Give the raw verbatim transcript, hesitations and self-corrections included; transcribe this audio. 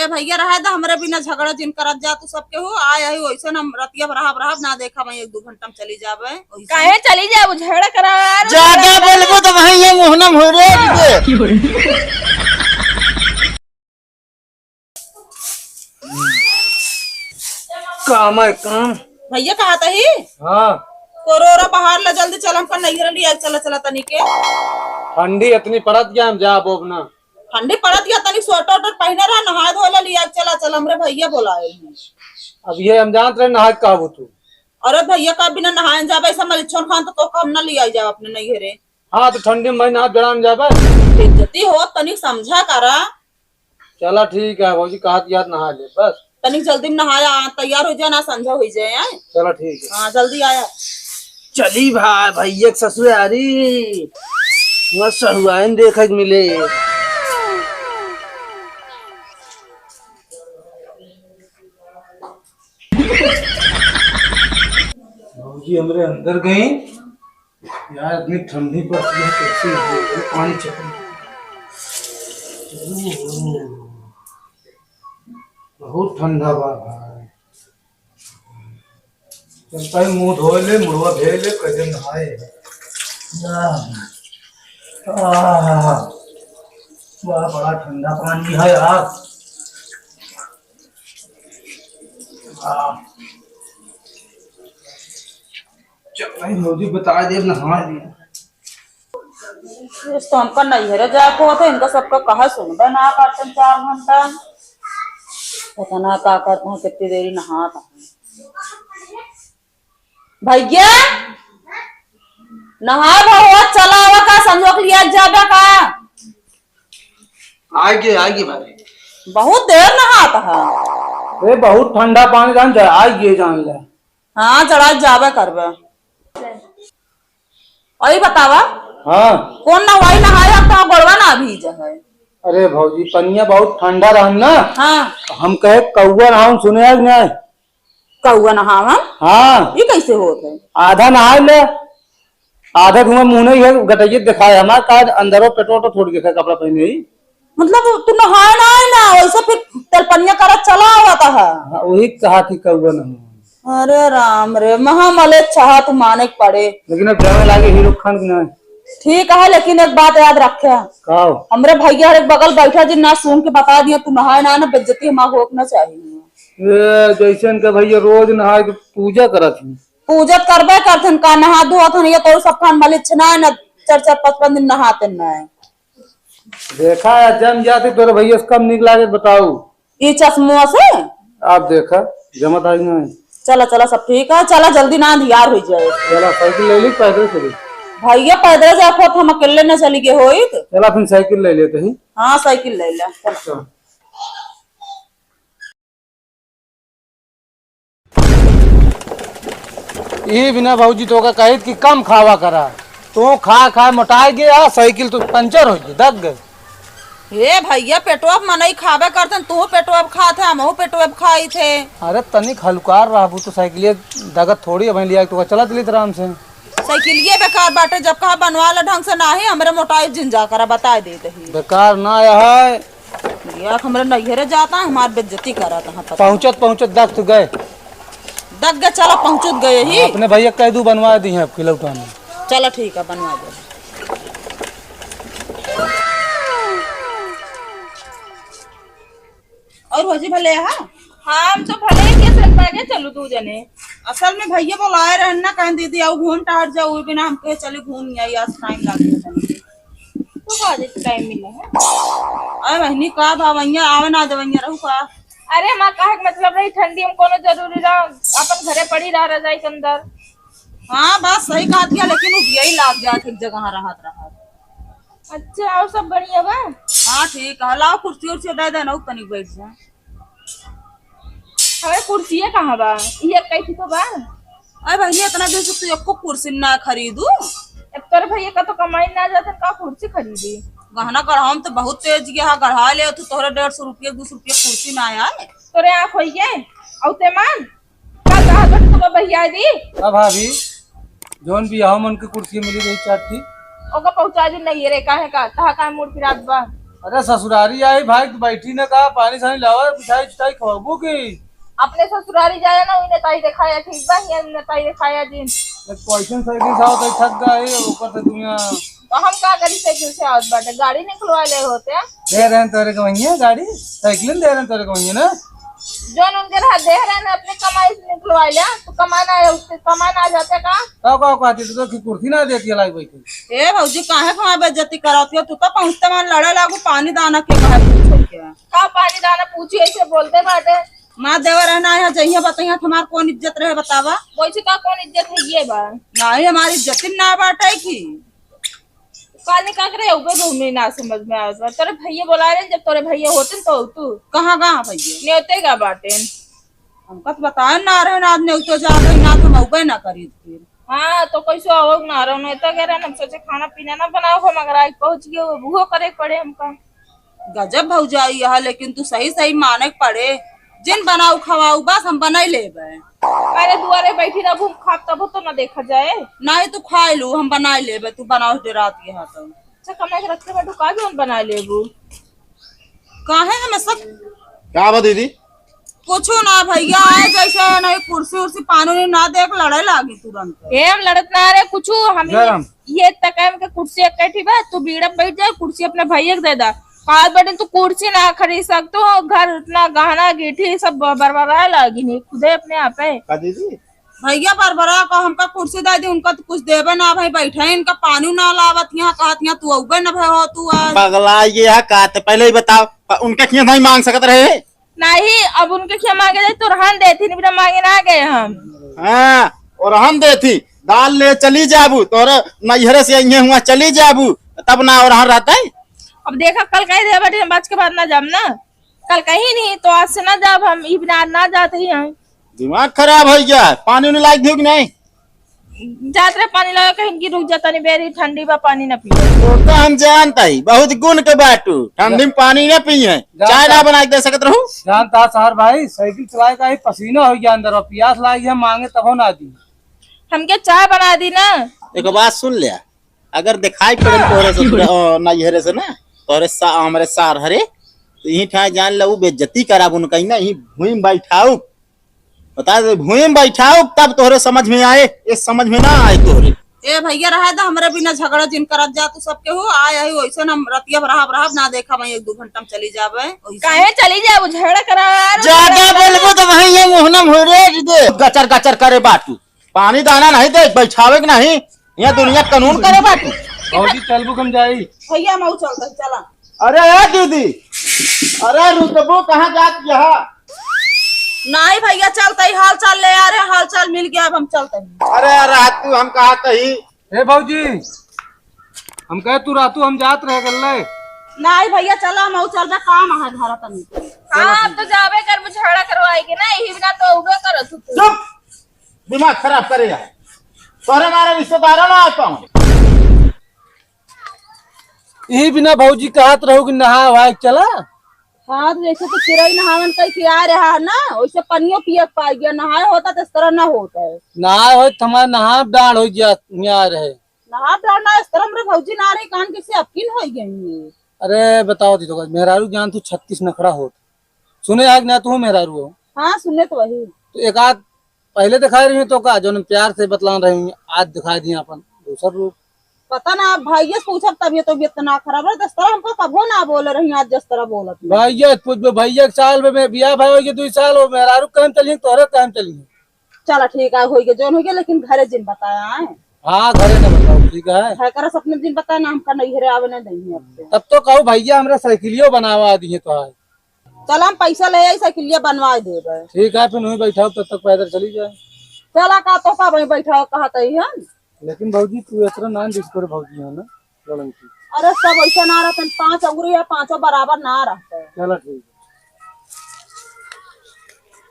भइया, रहे द, हमरे बिना झगड़ा जिन करत जा तू सबके हो। आय आई, वइसे हम रतिया रहब, रहब ना, देखा मैं एक दो घंटा में चली जाबे, वइसे। काहे चली जाबू? झगड़ा करा, ज्यादा बोलबो तो वहीं ये मुहना में हो रे। काम है काम। भइया, कहा तही? हाँ। कोरोरा बाहर ला, जल्दी चल, हमका नैहर लिया चला, चला तनी के। ठंडी इतनी पड़त गया, हम जाबो अब ना। ठंडी पड़त गया, तनी स्वेटर उटर पहिने रहा, नहाए धोए ला लिया चला, चल, हमरे भइया बोलाए हैं। अब ये हम जानत रहे, नहाए कहबू तू। अरे भइया, का बिना नहाए जाबे, ऐसा मलिच्छन खान तो, तो हम ना लिया जाओ अपने नैहरे। हाँ, तो ठंडी में भाई नहा जड़ान जाबे। बेइज्जती हो, तनिक समझा करा। चला ठीक है भौजी, कहत याद नहा ले बस। तनिक जल्दी में नहाया, तैयार हो जाए ना, संझा हो जाए, हैं? चला ठीक है। हाँ, जल्दी आया। चली भाई, भैया के ससुरारी। वहाँ सहुआइन देखे के मिले। भौजी हमरे अंदर गई। यार, इतनी ठंडी पड़ती है, कैसे हो? पानी चल। बहुत ठंडा बा भाई। चलता है, मुंह धोए ले, मुड़वा धोए ले, कैसे नहाए। आह, आह, वाह, बड़ा ठंडा पानी है यार। आह। चल भाई, भौजी बता दे, नहा लिया। इस तो हमका नैहरे जाए को होता, इनका सबका कहा सुनबे ना करते चार घंटा। पता ना का करते हैं, कितनी देरी नहात हैं। भैया, नहा भवा, चला आवा का, संजोग लिया जाबे का? आगे, आगे भाभी। बहुत देर नहात है। ए, बहुत ठंडा पानी जान जा, आगे जान ले। हाँ, जरा जाबे करबे। अई बतावा। हाँ। कौन नहवाई नहाए, अब तो गोड़वा ना भीज है। अरे भौजी, पनिया बहुत ठंडा रहन ना। हाँ। हम कहे कौआ नहावन, सुने है कि नहीं? कौआ नहावन? हाँ। ये कैसे होत है? आधा नहाए ले, आधा धुआं मुँह नहीं है, गटैये दिखाए हमार, का अंदरो पेटो तो थोड़ी देखा कपड़ा पहने ही। मतलब तू नहाए ना आए ना, वैसे फिर तेलपनिया करत चला आवत है। हाँ, वही कहा थी कौआ नहीं। अरे राम रे, महा मले चाहा तू माने के पड़े। लेकिन अब जावे लागे हीरो खान की ना। ठीक है, लेकिन एक बात याद रखे। का? हमरे भैया हर एक बगल बैठा जी ना सुन के बता दिया, तू नहाए ना, ना बेइज्जती हमार होक ना चाहिए। ए, जैसे इनका भैया रोज नहाए के पूजा करत ही। पूजा करबे करथन का, नहा धोत हन, ये तो सब खान मलिच ना है ना, चार चार पाँच पाँच दिन नहाते ना है। देखा है, जम जाती तोरे भैया से कम निक लागे, बताऊ। ई चश्मवा से? आप देखा, जमत आई नहीं। चला, चला, सब ठीक है, चला जल्दी ना अंधियार हो जाए। चला, साइकिल ले ली, पैदल चली। भैया पैदल जाए, खुद हम अकेले न चली गए होइत। चला, फिर साइकिल ले लेते ही। हाँ, साइकिल ले ले, चला। चला। ई बिना भौजी तोका कहित कि कम खावा करा, तू खा खा मोटाए गया, साइकिल तो पंचर हो गई, दग गए। हे भैया, पेटवा पे मनई खाबे करतन, तू पेटवा पे खात है, हमहू पेटवा पे खाई थे। अरे तनिक हलुकार रहबू तो साइकिलिया दगत थोड़ी अब लिया, तो चलत लेत आराम से। साइकिलिए बेकार बाटे, जब कहा बनवा ले ढंग से, नाही हमरे मोटाई जिन जा करा, बताए देत ही। बेकार ना है। यार, हमरे नैहरे जाता है, हमार बेइज्जती करत है, पता पहुँचत, पहुँचत दग तू गए। दग गए, चला, पहुँचत गए ही। अपने भैया कह दू, बनवा दी है आपकी लौटा में। चला, ठीक है, बनवा दे। और भौजी भले है? हाँ, हम तो भले ही के संग बागे चलू दू जने। असल में भैया बोलाए रहन ना, कहें दीदी आओ घूम टहर जाओ, ओई बिना हम कहे चली घूम आई, आज टाइम लाग गया तनी। तो का जे टाइम मिला है? अरे बहनी का भा वैया आवे ना जवैया रहू का? अरे हमार कहे के मतलब रही ठंडी में कोनो जरूरी रहा, अपन घरे पड़ी रहा रजाई के अंदर। हाँ बात सही कहा दिया, लेकिन उ यही लाग जात एक जगह रहत रहत। अच्छा, और सब बढ़िया बा? हाँ, ठीक है। लाओ, कुर्सी उर्सी दे देना, तनिक बैठ जा। अरे, कुर्सिये कहाँ बा? ये कई ठो बा? अरे बहनी, इतना दिन से तू एको कुर्सी ना खरीदू। अब तोरे भैया का तो कमाई ना जाते, का कुर्सी खरीदी? गहना गढ़ावा में तो बहुत तेज गया है, गढ़ा ले तू, तोहरे डेढ़ सौ रुपये, दो सौ रुपये कुर्सी ना आए। तोरे आँख होइए, औते मान। का कहा तो तुमको बहिया दी? अब भाभी, जौन भी आओ मन के कुर्सी मिली रही चार ठी। ओका पहुंचा दी नहीं रे, काहे का? तहा काहे मूड खराब बा? अरे ससुरारी आई भाई, तू बैठी न का, पानी सानी लावा, मिठाई चिठाई खवाबू की? अपने ससुरारी जाया ना, उन्हें ताई दिखाया, ठीक बा, हियां उन्हें ताई दिखाया जिन। एक क्वेश्चन साइकिल से आवत है, थक गए, ऊपर से दुनिया। तो हम का करी, साइकिल से आवत बाटे, गाड़ी निकलवा ले होते। दे रहे हैं तोरे को वहीं गाड़ी, साइकिल दे रहे हैं तोरे को वहीं ना। जौन उनके रहा दे रहे हैं, अपने कमाई से निकलवा लिया, तो कमाना है, उससे कमाना आ जाते का? का, का, का, तू तो कुर्सी ना देती है, लाई बैठी। ए भौजी, काहे को हमार बेइज्जती करत हो? तू तो पहुँचते मन लड़े लागू, पानी दाना के कहे पूछो के। का पानी दाना पूछी, ऐसे बोलते बाटे? माँ देवर रहना है, जइहे बतइहे तो हमार कौन इज्जत रहे बतावा? वैसे का कौन इज्जत है ये बा? नहीं, हमारी इज्जत ही ना बाटे की। काली का करे, उबे घूमे ना समझ में आवत बा। तोरे भैया बोला रहे, जब तोरे भैया होते न तो तू कहाँ, कहाँ भैया? नेवते का बाटे। हमका तो बताए ना रहे ना, आज नेवतो जा रहे ना, तो हम अउबे ना करी फिर। हाँ, तो कैसे आओ ना रहो, नेवता कह रहे, हम सोचे खाना पीना ना बनाओ, हम अगर आज पहुँच गए, वो करे के पड़े हमका। गजब भौजाई है, लेकिन तू सही सही माने के पड़े, जिन बनाऊ खवाऊ बस हम बनाई लेबे। अरे दुआरे बैठी रहबू, हम खाब तब तो ना देखा जाए। नहीं तू खाए लू, हम बनाई लेबे, तू बनाओ डेरात के हाथ। अच्छा, कमरा के रखते बैठू, का भी हम बनाई लेबू। काहे हमें सब का बा दीदी? कुछो ना भैया, आए जैसे है ना, ये कुर्सी उर्सी पानी उनी ना देख लड़े लागी तुरंत। ए, हम लड़त ना रहे कुछो, हम ये, गरम। ये तकाम के कुर्सी एक कैठी बा, तू बीड़ा बैठ जाए, कुर्सी अपने भैया के दे दा। आज बटे तू कुर्सी ना खरीद सकतो हो, घर इतना गहना गीठी सब ब-, बरबराए लागी नहीं, खुदे अपने आप है। का दीदी? भैया बरबरा को हमका कुर्सी दे दी, उनका तो कुछ देबे ना भाई, बैठे हैं, इनका पानी ना लावत यहाँ, कहत यहाँ तू अउबे ना भाई हो तू आज। पगला ये है का, तो पहले ही बताओ, प-, उनके खिया नहीं मांग सकत रहे? नहीं, अब उनके खिया मांगे जाए तो रहन देती, बिना मांगे ना गए हम। हाँ, और रहन देती, दाल ले चली जाबू, तोरे नैहरे से अइहे हुआ चली जाबू, तब ना और रहन रहते। अब देखा, कल कह दे बटे, हम बच के बाद ना जाब ना, कल कहीं नहीं तो आज से ना जाब हम, ई बिना ना जाते ही हम। दिमाग खराब हो गया, पानी उनी लाग दियो कि नहीं? जात रहे पानी लावे, कहीं की रुक जाता नहीं, बेरी ठंडी बा, पानी ना पिए। तो, तो हम जानता ही, बहुत गुण के बाटू, ठंडी में पानी ना पिए, जा, चाय जा। ना बना के दे सकत रहू। जानता सार भाई, साइकिल चलाए का ही पसीना हो गया अंदर, और प्यास लाग गया, मांगे तब ना दी। हमके चाय बना दी ना। एक बात सुन ले, अगर दिखाई पड़े तोहरे ससुरा, ओ, नैहरे से ना, तोहरे सा-, हमरे सार हरे, तो यही ठा जान ले, उ बेइज्जती कराब उनका ही ना, यही भूमि बैठाऊ। बता दे, भूमि बैठाओ, तब तोहरे समझ में आए, ये समझ में ना आए तोहरे। ए भैया, रहे दा, हमरे बिना झगड़ा जिन करत जा तू सबके हो, आए आई वैसे हम रतिया भर रहब, रहब ना देखा, मैं एक दो घंटा में चली जाबे, वैसे। काहे चली जाबू, झगड़ा करा यार, ज्यादा बोलबो तो वहीं ये मुहना मुहरे दे, गचर गचर करे बाटू, पानी दाना नहीं दे, बैठावे के नहीं, यहाँ दुनिया कानून करे बाटू। भौजी चलबू कम जाई। भैया, मऊ चलते, चला। अरे ए दीदी, अरे रुकबो कहाँ जात यहाँ? नहीं भैया, चलते ही हाल चाल ले आ रहे, हाल चाल मिल गया, अब हम चलते ही। अरे यार, रात तू हम कहा तही। ए भौजी, हम कहे तू रातू हम जात रहे कर ले। नहीं भैया, चला मऊ चलबे, काम है घर तनी। हाँ, अब तो जाबे करबू, झगड़ा करवाएगी ना, यही बिना तो उबे करत हूँ तू। चुप, दिमाग खराब करे यार, तोहरे मारे रिश्तेदारों ना आ पाऊँ। यही बिना भौजी कहत रहू कि नहा वहा के चला। हाँ, तो जैसे तो चिड़ै नहावन कह के आ रहा है ना, वैसे पनियो पिए के पाई गया, नहाए होता तो इस तरह ना होता है। नहाए होत तो हमारे नहा डांड हो गया, यहाँ रहे। नहा डांड ना, इस तरह हमरे भौजी ना रही, कान कैसे अबकिन हो गई है। अरे बताओ दीदी, मेहरारू ज्ञान तू छत्तीस नखड़ा होत। सुने आग ना तू मेहरारू हो। हाँ, सुने तो वही। तो एक आध पहले दिखाई रही तो का, जो प्यार से बतलान रही, आज दिखाई दिया अपन दूसर रूप। पता ना, अब भैया से पूछब तब ये तो इतना खराब है, दस तरह हमको कबो ना बोले रही, आज जिस तरह बोलत है। भैया से पूछबे, भैया के साल में, में बियाह भाई हो गए, दो साल हो, मेहरारू काम चलिए, तोहरे काम चलिए। चला ठीक है, हो गया, जोन हो गया, लेकिन घरे जिन बताया है। हाँ, घरे ना बताओ, ठीक है। घर कर अपने जिन बताया ना, हमका नैहरे आवे ना देंगे अब से। तब तो कहू भैया, हमरा साइकिलियो बनावा दिए तो है। चल, हम पैसा ले आई, साइकिलिया बनवा देबे। ठीक है, फिर वहीं बैठाओ, तब तक पैदल चली जाए। चला, का तो का वहीं बैठाओ, कहा तही हम। लेकिन भौजी, तू इतना ना जिस कर भौजी है ना, लड़न की। अरे, सब ऐसा ना रहतन, पांच अंगुरी है, पांचों बराबर ना रहते। चला, ठीक है।